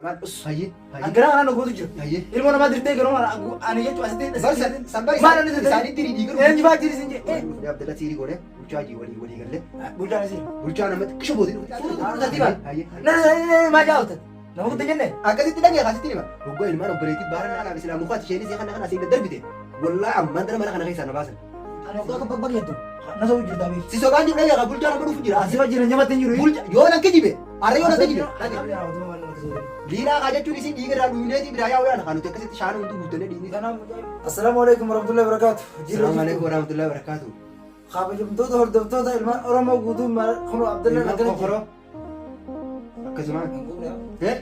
Maal Us. Hayyee. Hayyee. An garaa kanaan gootu jira. Hayyee. Ilmoo namaa dirtee garuu ani jechuun asitti. Bar san bar Maal inni isaanitti ni dhiiga. Eenyu fa'aa jiru isin jee. Dhufnee Abdalla siirii goone bulchaa jii walii walii galle. Bulchaan isin. Bulchaa namatti qisha booti dhufe. Tartiibaan. Hayyee. Na maa jaawwatan. Nama guddaa jenne. Akkasitti dhagee akkasitti hima. Waggaa ilmaan obboleettii baara kanaaf islaamu kaati isheenis kana kana asiin daddarbite. Wallaahi ammaan tana mana kana keessaa na baasan. Ani waggaa akka bakka jettu. Na sobu jirta beeku. Si sobaan jiru dhagee bulchaa nama dhufu jira. Asii wajjin nyamatti hin jiru. Bulchaa yoo nan kijibe arra yoo nan kijibe. Liinaa kaa jechuun isii dhiiga irraa dhuyneetii biraa yaa'uu yaala. Kan nuti akkasitti shaana hunduu guuttannee dhiigni. Assalaamu alaikum warahmatullahi wabarakatuh. Salaamu alaikum warahmatullahi wabarakatuh. Kabajamtoota hordoftoota ilmaan Oromoo guutuu kun Abdallah Ilmaan akkana jira. kokoroo. Akkasuma. Eh?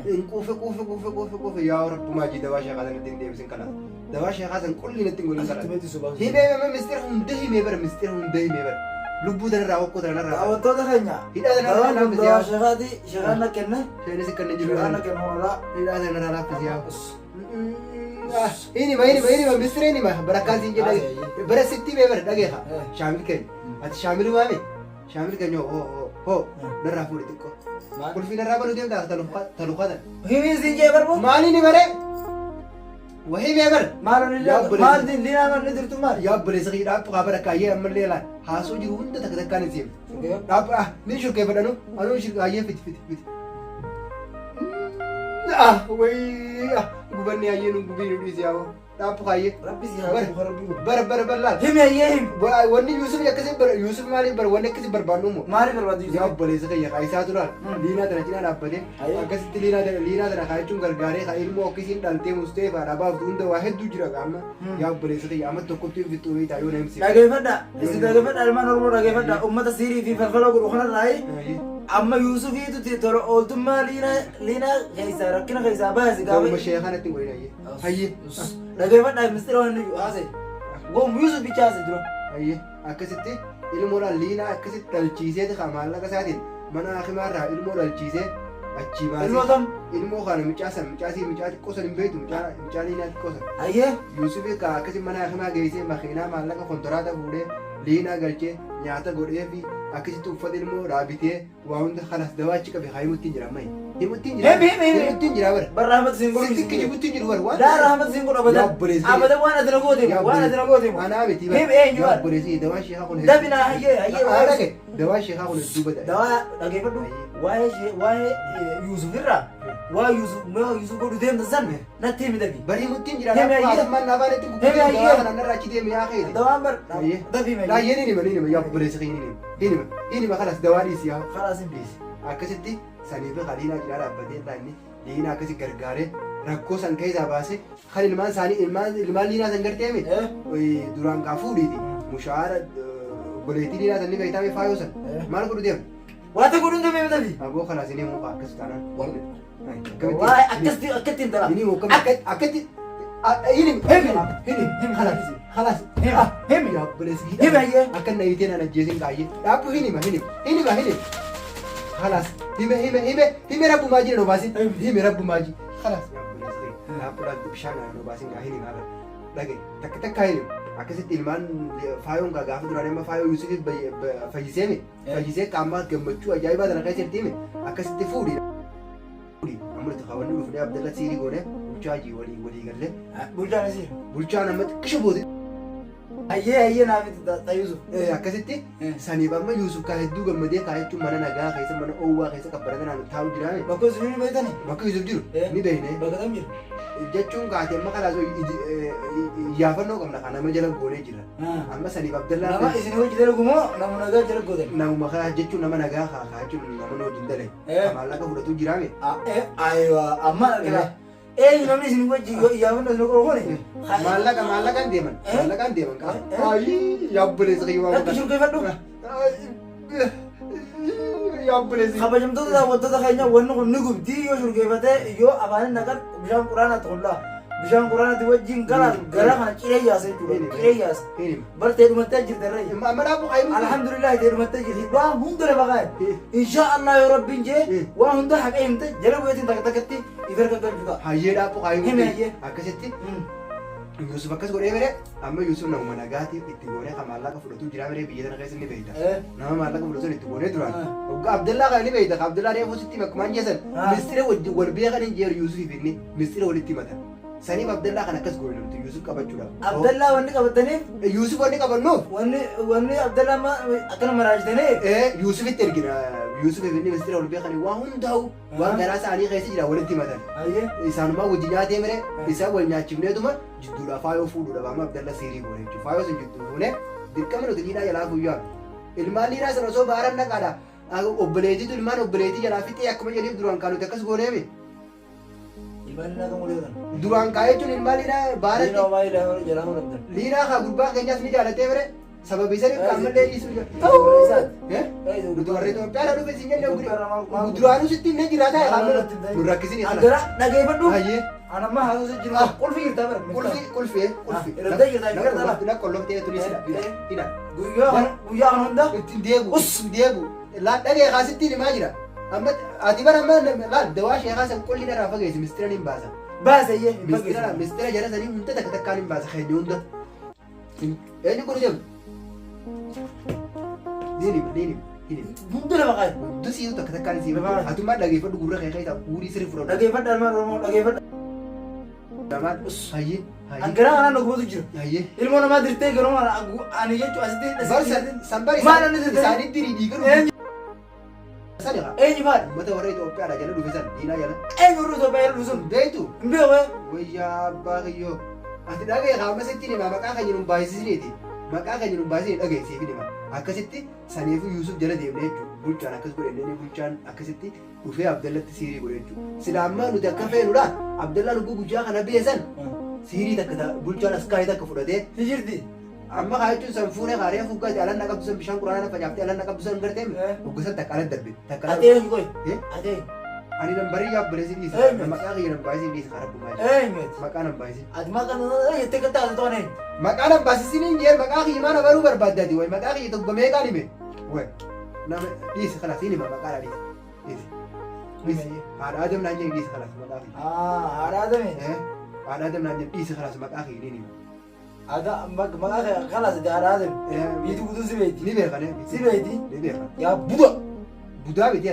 Hin quufe quufe quufe quufe quufe yaa rabbumaa jii dawaa sheekaa sanatti hin deebisin kalaas. Dawaa sheekaa san qulli natti hin godhin kalaas. Himee himee mistira hunda himee bara mistira hunda himee bara. Lubbuu tanarraa hokkoo tanarraa. Daawwattoota keenya. Hidhaa tanarraa Dawaan kun laaffisi dawaa yaa. sheekaati. Sheekaan na kenne. Isheenis akka inni jiru. Sheekaan na kenne hoolaa. Hidhaa tanarraa laaffisi yaa. Inni ma inni ma inni ma mistira inni ma barakkaan siin jedha. Bara sitti himee bara dhageefa. Shaamil keenya. Ati shaamil maami? Shaamil keenya hoo hoo hoo narraa fuudhi xiqqoo. Qulfii narraa banuu deemtaa taluqaa tan. Himiin siin jee barbu. Maali ni bare? Wahii mee bare? Maal maal liinaa maal ni jirtu maal? Yaa obboleessa kiyya dhaabbu kaa bara kaayyee ammallee laal haasoo jiru hunda takka takkaan hin seenu. Dhaabbu ah ni shurkeeffadhanu anuu shurke hayyee fiti fiti fiti. Ah wayii ah gubanni hayyee nu gubii nu dhiisi yaa'oo dhaabbu kaayyee. Rabbi si haa gubu rabbi gubu. Bara bara bara laal. Himi hayyee himi. Wanni Yuusuf akkasii bara Yuusuf maaliif bara wanni akkasii barbaannu moo? Maaliif barbaadu Yaa obboleessa kiyya kaa isaa turaan liinaa tana cinaa dhaabbatee akkasitti liinaa tana liinaa tana kaa jechuun gargaaree kaa ilmoo akkasiin dhaltee mustee faa dhabaaf hunda waa hedduu jira kaa amma yaa obboleessa kiyya amma tokkotti hin fixxuu beektaa yoo na himsi. Dhageeffadha. Isin dhageeffadha ilmaan Oromoo dhageeffadha. Uummata siirii fi falfala godhu kanarraa amma Yuusufiitu tola ooltummaa liinaa liinaa keessaa rakkina keessaa baase Gama gaafa. sheekanatti hin godhin hayyee. Hayyee. Dhageeffadha mistira waan inni haase. Goom Yuusuf bicha haase dura. Hayyee akkasitti ilmoodhaan liinaa akkasitti dhalchiiseeti kaa maallaqa isaatiin mana hakimaarraa ilmoo dhalchiisee achii baasee. Ilmoo tam? Ilmoo kana mucaa san mucaa sii mucaa xiqqoo san hin beektu mucaa mucaa liinaa xiqqoo san. Hayyee. Yuusufi kaa akkasi mana hakimaa geessee makiinaa maallaqa kontoraata fuudhee liinaa galchee nyaata godhee fi akkasitti uffata ilmoo dhaabitee waa hunda kanas dawaa achi qabe haa himutti hin jira amma himutti hin jira. Himi himi himi. Himutti hin jira bara. Bar rahmat siin godhu. Sitti kijibutti hin jiru bara. Waan Laa rahmat siin godhu abadan. Yaa obboleessa kiyya. Abadan waan ati na goote Yaa waan ati na goote. Anaa miti Him eenyu Yaa bara. obboleessa dawaan sheekaa kun Dabina hayyee hayyee. Haa dhage dawaan sheekaa kun hedduu bada. Dawaa dhageeffadhu waa'ee ishee waa'ee Yuusuf irraa waa Yuusuf mee Yuusuf godhu deemta san natti himi dafi. Bari himutti hin jira. Himi hayyee. Afaan afaan itti Himi gurguree hayyee. dawaa kanaan narraa achi deemi yaa keeti. Dawaan bar Hayyee. dafi himi. Laayyee ni hima ni hima yaa obboleessa kiyya ni hima. Ni hima ni hima kanas dawaa dhiisi yaa. Kalaas hin dhiisi. Akkasitti sanii fi kaliinaa cinaa dhaabbatee laanni liinaa akkasi gargaaree rakkoo san keessaa baasee kan ilmaan isaanii ilmaan ilmaan liinaa san garteeme duraan kaa fuudhiiti mushaara obboleettii liinaa san ni beektaame faayoo san maal godhu deema. Waata godhuun deemee dafi. Aboo kalaas inni muka akkas taanaan. Waa'ee akkasitti akkatti hin dhala. Inni muka akkatti hini himi himi kalaas kalaas Himi. yaa obboleessi Himi hayyee. akka na hiitee naan ajjeesin kaayyee dhaabbu hinima hinima hinima hinima kalaas hime hime hime hime rabbumaa jira nobaasin hime rabbumaa jira kalaas yaa obboleessi dhaabbuudhaan bishaan naan nobaasin gaa hinima bara dhage takka takka hinima akkasitti ilmaan faayoon gaa gaafa duraan amma faayoo Yuusufiif fayyiseemi fayyisee qaamaa gammachuu ajaa'ibaa tana keessa jirtiimi akkasitti fuudhi amma nuti kaawwanni dhufnee Abdalla siirii goone bulchaa jii walii walii galle Bulchaan isii. bulchaan amma xiqqisho booti Hayyee hayyee naaf itti ta'a Yuusuf. Akkasitti saniif amma Yuusuf kaa hedduu gammadee kaa jechuun mana nagaa keessa mana oowwaa keessa qabbarata naan taa'u jiraame. Bakka Yuusuf ni beektani? Bakka Yuusuf jiru ni beekne. Bakka tam jira? Jechuun kaate amma kalaas iyyaafannoo qabna kan nama jala goonee jira. Amma saniif Abdallaa Nama isin hojii dalagu moo nama nagaa jala gootan? Namuma kaa jechuun nama nagaa kaa kaa jechuun nama nu wajjin dalage. Maallaqa fudhatu jiraame. Ayiwa amma argina. Eenyu namni isin wajjin yoo iyyaafannoo isin godhu kuni? Maallaqa maallaqaan deeman maallaqaan deeman kaa. Ayii yaa obboleessa kiyya waan Lakki shurkeeffadhu. Yaa obboleessa. Kabajamtoota daawwattoota keenya wanni kun ni gubdi yoo shurkeeffatee yoo afaanin naqan bishaan quraanaatti qullaa. Bishaan quraanaatti wajjin gara gara kana ciree yaasa jechuudha. Ciree yaasa. Bartee dhumattee jirti irra. Amma dhaabu qayyuu. Alhamdulillah ta'e dhumattee jirti. Waan hunda lafa kaa'e. Insha Allah yoo rabbiin jee waan hunda haqee himte jala bu'eetiin takka takkatti if erga galchu ta'a. Hayyee dhaabu qayyuu. Himi hayyee. Akkasitti Yuusuf akkas godhee mere amma Yuusuf namuma nagaatiif itti goonee kan maallaqa fudhatu jira mere biyya tana keessa ni beekta. Nama maallaqa fudhatu itti goonee duraan. Hoggaa Abdallaa kana ni beekta. Abdallaa reefuu sitti bakkumaan jeessan mistira wajjin wal beekan hin jeeru Yuusuf inni mistira walitti himatan. Saniif Abdallaa kana akkas goone nuti Yuusuf qabachuudhaaf. Abdallaa wanni qabataniif Yuusuf wanni qabannuuf wanni Abdallaa amma akkana maraajitanii Yuusufitti ergina. Yuusuf inni mistira wal beekan waa hundaa'u waan garaa isaanii keessa jira walitti himatan. Isaanumaa wajji nyaatee mere isaan wal nyaachifneetuma jidduudha faayoo fuudhuudha amma Abdalla siirii goone jechuudha. Faayoo sun jidduu fuunee dirqama nuti dhiiraa jalaa guyyaa. Ilmaan dhiiraa sana osoo baaran naqaadha. Obboleettiitu ilmaan obboleettii jalaa fixee akkuma jedhaniif duraan kaa nuti akkas gooneemi. Ilmaan dhiiraa kan walii kan. Duraan kaa jechuun ilmaan dhiiraa Dhiiraa baaratti baay'ee jalaa fuudhamtan. liinaa kaa gurbaa keenyaas ni jaalatee mere sababii saniif qaammallee dhiisuu jira. Isaati. Nuti warra Itoophiyaadhaa dhufe siin jenne duraanuu sitti himnee jiraataa nu rakkisini kana. Angara dhageeffadhu. Hayyee. Anamma haasoo jiru qulfi jirta bara. Qulfi qulfi qulfi. Irratti jirta jirta la. Na qolloftee tunis hidha. Guyyaa guyyaa kana hunda. Ittiin deebu. Ittiin deebu. Laal dhagee kaasittiin himaa jira. Amma ati bara amma laal dawaa sheekaa san qulli narraa fageessi mistira niin baasa. Baasa iyyee. Mistira mistira jara sanii hunda takka takkaan hin baasa keenya hunda. Eenyu kun jedhu? Niin hima niin hima niin hima. Hunda lafa qaadi. Hundi siitu takka takkaan sii hima. Atummaa dhageeffadhu gurra kee keessaa guurii sirrii fudhadhu. Dhageeffadha ilmaan Oromoo dhageeffadha. Lamaan hayyee hayyee Angaraa kanaan dhugumatu jira. hayyee. Ilmoo namaa dirtee garuu ani jechuun asitti. Barsa sanbari Maal inni dirtee? isaanii dirii dhiiga Eenyu sani haa. eenyu faadha? Uummata warra Itoophiyaadha jala dhufe san diinaa jala. Eenyu warra Itoophiyaa jala dhufe sun? Beektu Hin beeku. wayyaa abbaa kiyyoo. Ati dhagee qaama sitti hima maqaa kan jiru baay'isisniiti. Maqaa kan jiru baay'isisni dhagee siif hima. Akkasitti saniifuu Yuusuf jala deemne jechuudha. Bulchaan akkas godhe inni bulchaan akkasitti dhufee Abdallatti siirii godhe jechuudha. Sila ammaa nuti akka feenudha Abdallaan lubbuu guyyaa kana beesan siirii takka bulchaan as kaayee takka fudhatee Ni jirti. amma kaa jechuun san fuunee kaaree fuggaati alan naqabdu san bishaan quraana facaaftee alan naqabdu san gartee hoggasan takka alan darbe takka Ati eenyu qoy? Eh? Ati eenyu? Ani nan barii yaabbalee siin dhiisa Eenyu? maqaa kiyya nan baay'isin dhiisa karaa bumaa Eenyu? maqaa nan baay'isin Ati maqaa jettee kan taate to'an eenyu? maqaa nan baasisin hin jeen maqaa kiyya maana baruu barbaaddaati way maqaa kiyya tokko meeqaan hime way nama dhiisi kalaas hin hima maqaa dhiisi dhiisi dhiisi haadha adam naan jeen dhiisi kalaas maqaa kiyya Haadha Adame. Eh? Haadha adam naan jeen dhiisi kalaas maqaa kiyya ni hima Haadha maqaa kalaas haadha Adame. Biitu guutuun si beekti. Ni beekan Si beekti. ni beekan Yaa buda. Budaa miti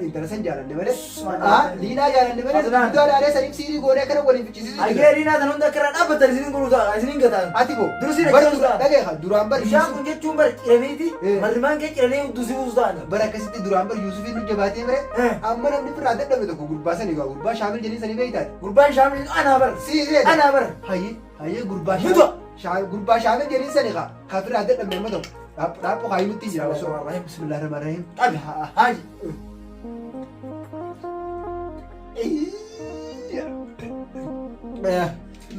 intala san jaalanne malee Subhanallah. liinaa jaalanne malee Adnaan. budaa dhaalee saniif siirii goonee akkana waliin fichisiisu Ayyee liinaa tan hunda akka irraa dhaabbatan isinin godhu ta'a isinin gataan. Ati boo Dursi bar dachee ta'a. dhageeka duraan bar Bishaan Yuusuf kun jechuun bar ciraniiti Eh. marrimaan kee ciranii dusi buusu ta'ani. bar akkasitti duraan bar Yuusufiin nu jabaatee bire amma namni biraa dadhabe tokko gurbaa sanii gaa gurbaa shaamil jedhanii sanii beektaati. Gurbaan shaamil anaa bar. Sii seeta. Anaa bar. Hayyee hayyee gurbaa Muta. shaamil gurbaa shaamil jedhanii sanii gaa ka biraa dadhabne amma tokko dhaaphu hayyuu nutti jira osoo bismillaahi rahmaan rahiim. Qabi. Haaji.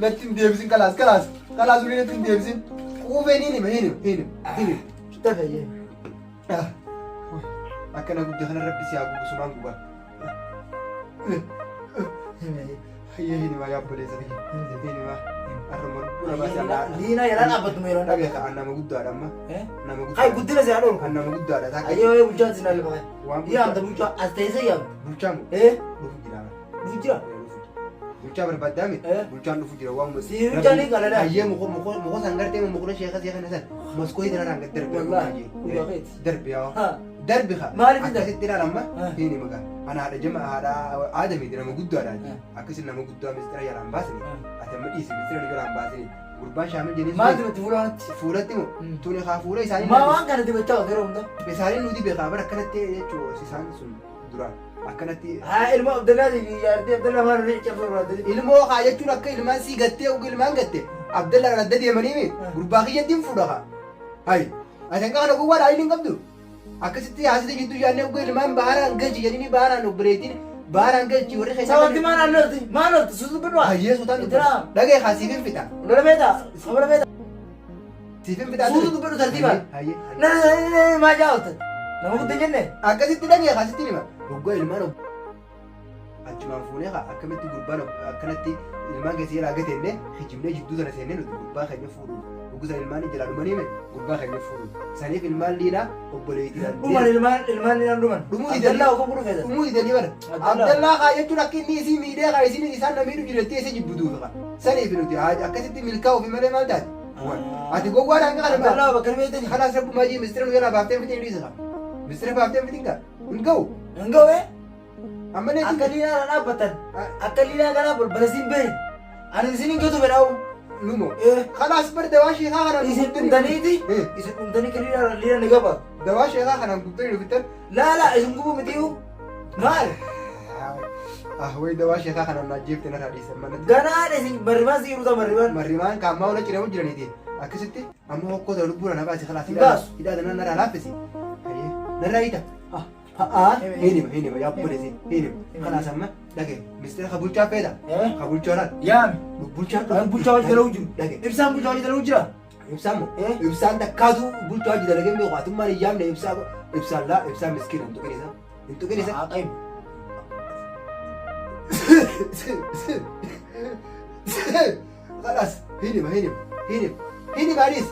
Natti hin deebisin kalaas kalaas kalaas ulee natti hin deebisin quufeen hin hima hin hima hin hima hin hima. Dafe jee. Akkana guddaa kana rabbi si haa gubu sumaan gubaa. Hayyee hin himaa yaa obboleessa kiyya. Hin himaa. Har'a buna baasee allaa. Liinaa yeraan dhaabbattu yeraan Dhagee ka an nama guddaadha amma. Nama Hay guddaadha. guddina si haadhoon. An nama guddaadha. Taakka Ayyee waa'ee bulchaa si naalli maqaa. waan Yaamta bulchaa as teessee yaamta. bulchaa moo Eh dhufu jira. dhufu jira. Bulchaa barbaaddaame Eh. bulchaan dhufu jira waan Si bulchaan ni qalalaa. Hayyee muko muko muko san gartee muko sheekha seekha san maskooyi tanarraan gad darbe. Wallaahi dhugaa keeti. Darbe yaa. Ha. Darbi haa. Maaliif hin darbe? Akkasitti ilaalama. Ah. Hin himaga. Ana haadha jama haadha aadamiiti nama guddaadha. Ah. Akkasi nama guddaa mistira jalaan baasni. Ah. Ati amma dhiisi mistira jalaan baasni. Gurbaan shaamil jedhee Maal dibatti fuula kanatti? fuulatti moo Mm. tuni haa fuula isaanii Maa waan kana dibachaa ooltu yeroo hunda? isaanii nuti beekaa bara akkanatti jechuun isaan sun duraan akkanatti Haa ilma Abdallaatii fi jaartii Abdallaa maal olii cabsuu barbaadde? ilmoo haa jechuun akka ilmaan sii gattee ugu ilmaan gatte Abdallaan adda deemanii Ah. gurbaa kiyyatti hin fuudha haa. Hayi ati hanqa kana gowwaadha hayi hin qabdu. Akkasitti haasite jidduu yaadnee ugu ilmaan baharaan galchi jedhanii baharaan obboleettiin baharaan galchi warri keessa. Sawanti maal hallolti? Maal lolti? Suutu bidhaa? Hayyee suutaan Jira. dhagee haa siif hin fixa. Lola beektaa? Lola beektaa? Siif hin fixa. Suutu dubbadhu tartiibaan. Hayyee. Na na na maa jaa ooltan? Nama guddaa jenne? Akkasitti dhagee haa sitti hima. Waggaa ilmaan Achumaan fuunee kaa akkamitti gurbaan akkanatti ilmaan keessa jalaa gateenne kijibnee jidduu tana seennee nuti gurbaa keenya fuudhuuf. Dhugusan ilmaan jalaa dhumanii mee gurbaa keenya fuudhuuf. Saniif ilmaan liinaa obboleettiidhaan Dhuman ilmaan ilmaan liinaan dhuman. Dhumuu didanii. Abdallaa okoo godhu feetan. Dhumuu didanii bara. Abdallaa. Abdallaa kaa jechuun akka inni isii miidhee kaa isiin isaan na miidhu jiretti isa jibbutuuf kaa. Saniif nuti akkasitti milkaa'uufi malee maal taate? Ati gowwaadhaan hanga kana Abdallaa bakka ni beektanii. Kalaas rabbumaa jii mistira nu jalaa baaftee fitiin dhiisa kaa. Mistira baaftee fitiin kaa. Hin ga'u. Hin ga'u ee. Ammallee Akka liinaa irra dhaabbatan. Akka liinaa kanaa balbala siin bahe. Ani isin hin gatu fedhaa'u. Numo. Eh. Kalaas bar dawaa sheekaa kanaan Isin dhumtaniiti. Eh. Isin dhumtanii akka liinaa irra liina ni gabaatu. Dawaa sheekaa kanaan gubtanii dhufittan. Laala isin gubuu mitiiyu. Maal? Ah wayi dawaa sheekaa kanaan na ajjeefte narraa dhiisan manatti. Ganaan isin barrimaan si hiruuta barrimaan. Marrimaan kaammaa wala ciramu jiraniiti. Akkasitti amma hokkoo ta'e lubbuun na baasi kalaas Hin baasu. hidhaa tanaan narraa laaffisi. Hayyee narraa hiita. Haa hin hima hin hima yaa obboleessi hin hima. Kalaas amma dhage mistira ka bulchaa feeta. Eh? Ka bulchaa laal. Yaami. Bulchaa Kan bulchaa hojii dalaguu jiru. Dhage. Ibsaan bulchaa hojii dalaguu jira. Ibsaan moo? Eh? Ibsaan takkaatu bulchaa hojii dalagee beeku atummaan hin yaamne ibsaa ibsaan laa ibsaan miskiina hin tuqin isa. Hin tuqin isa. Haa qayyim. خلاص هني هني هني هني معليش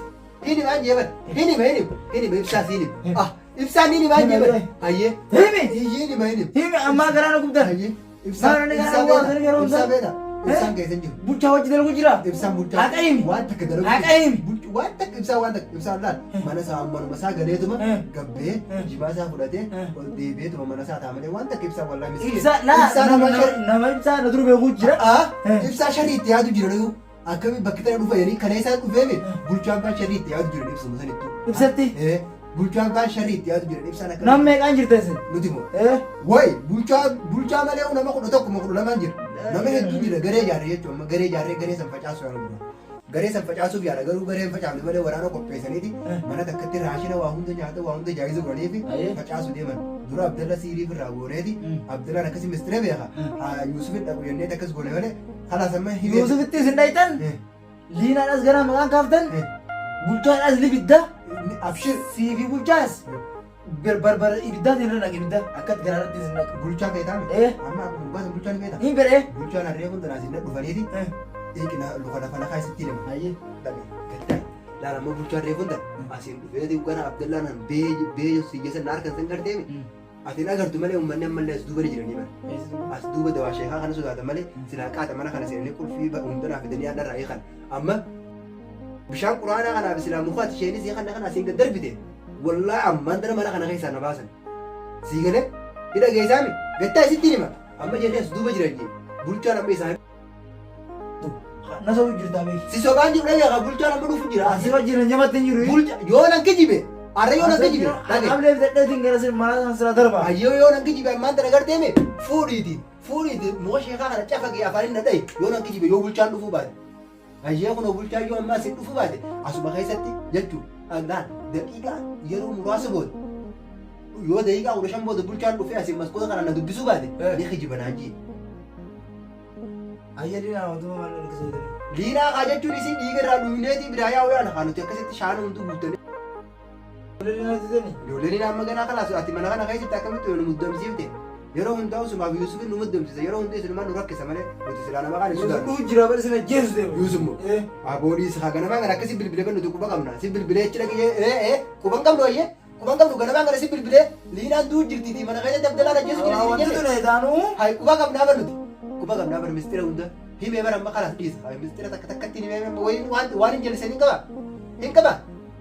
هني ما عندي هني ما هني هني ما ibsaas hini ah ibsaan hini maan jeeban hayyee Himi. hini ma hini Himi ammaa garaa na gubdan. hayyee ibsaan Maal inni ibsaan garaa beeta waan garuu ibsaa beeta ibsaan Eh? keessa hin jiru Bulchaa hojii dalaguu jira. ibsaan bulchaa Haqa himi. waan takka dalagu Haqa himi. waan takka ibsaan waan takka ibsaan laal mana isaa manuma isaa galeetuma Eh. gabbee Eh. jimaa isaa fudhatee Eh. ol deebi'eetuma mana isaa ta'a malee waan takka ibsaan wallaahi miskiina Ibsaa laa ibsaa nama shari nama ibsaa na dura beekuu jira. Ah, Eh. ibsaa sharii itti yaadu jira dhuu akkami bakki tana dhufa jedhanii kana isaan dhufeemi bulchaan faan sharii itti yaadu jira ibsuma sanittu. Ibsatti. Eh, bulchaan faan sharii itti yaadu jira ibsaan akka Nam meeqaan jirta isin? nuti moo. Eh. Wayi bulchaa bulchaa malee nama 11 12 jira. Nama hedduu jira garee ijaarree jechuun amma garee ijaarree garee san facaasuu yaala dura. Garee san facaasuuf yaala garuu garee hin facaafne malee waraana qopheessaniiti mana takkatti raashina waa hunda nyaata waa hunda jaayiza godhanii fi Aye. facaasu deeman. Dura Abdalla siiriif irraa gooneeti Abdallaan akkasi mistira beeka. Haa Yuusufin dhaqu jennee akkas goone malee kalaas amma himee. Yuusufitti isin dhaytan. Eh, Liinaadhaas gara maqaan kaaftan. eh, Bulchaadhaas libidda. Abshir Siifi bulchaas. Barbara ibiddaatiin irra naqe ibidda. Akkas garaarratti isin naqe. Bulchaa feetaa miti. Eh. Amma akkuma dhugaas bulchaan feeta. Hin fedhee. Bulchaan harree kun tanaa dhufaniiti. Eh. Eeqina luka lafa lafaa isitti hidhama. Hayyee. Dhabe gaddaa. Laala ammoo bulchaan reefuun tan asiin dhufeeti gara Abdallaan han bee bee siyya san harkan san garteemi. Ati hin agartu malee uummanni ammallee as duuba ni jiranii bara. As duuba dawaa sheekaa kana sodaatan malee silaa qaata mana kana seenanii qulfii hundanaa fidanii hadharraa hiikan. Amma bishaan quraanaa kanaaf silaa mukaati isheenis kana kana asiin gad darbite. Wallaa ammaan tana mana kana keessaa na baasan. Sii galee hidha geessaami gattaa isitti hima. Amma jennee as duuba jiran jee. Bulchaan amma isaan Na sobu jirta beeki. Si sobaan jiru dhagaa bulchaan amma dhufu jira. Asirra jiran jamatti hin jiru. Bulcha yoo nan kijibe arra yoo nan kijibe dhage. Qablee bitadheetiin gara sin mana san sira darba. Ayyoo yoo nan kijibe ammaan tana garteeme fuudhiiti fuudhiiti muka sheekaa kana cafaqee afaan na dhaye yoo nan kijibe yoo bulchaan dhufuu baate. Ayyee kunoo bulchaan yoo ammaa sin dhufuu baate asuma keessatti jechuun dhangaan daqiiqaa yeroo muraasa booda yoo daqiiqaa 15 booda bulchaan dhufee asiin maskoota kana na dubbisuu baate ni kijiba naan jee. Ayya liinaa wantoota maal argisiisu. Liinaa kaa jechuun isii dhiiga irraa dhuyneetii biraa yaa'uu yaala kaa nuti akkasitti shaana hunduu guuttanii. Ijoolleen inni amma ganaa kalaas ati mana kana keessatti akkamitti nu muddamsiifte yeroo hundaa usumaaf Yuusufin nu muddamsiisa yeroo hundaa isinumaan nu rakkisa malee nuti silaa nama kaan hin sodaannu. Yuusuf jira bari sina jeesu deemu. Yuusuf moo? Aboodii haa ganamaa kana akkasi bilbilee kan nuti quba qabna si bilbilee achi dhaqee ee ee quba hin qabnu ayyee quba hin qabnu ganamaa kana si bilbilee liinaan du'u jirtiiti mana keessatti Abdallaan ajjeesu jira siin Wanti jenne. tun eetaanuu. Hay quba qabnaa bar nuti quba qabnaa bar mistira hunda himee bar amma kalaas dhiisa hay mistira takka takkatti himee wayin waan waan hin jallisanii hin qaba hin qaba.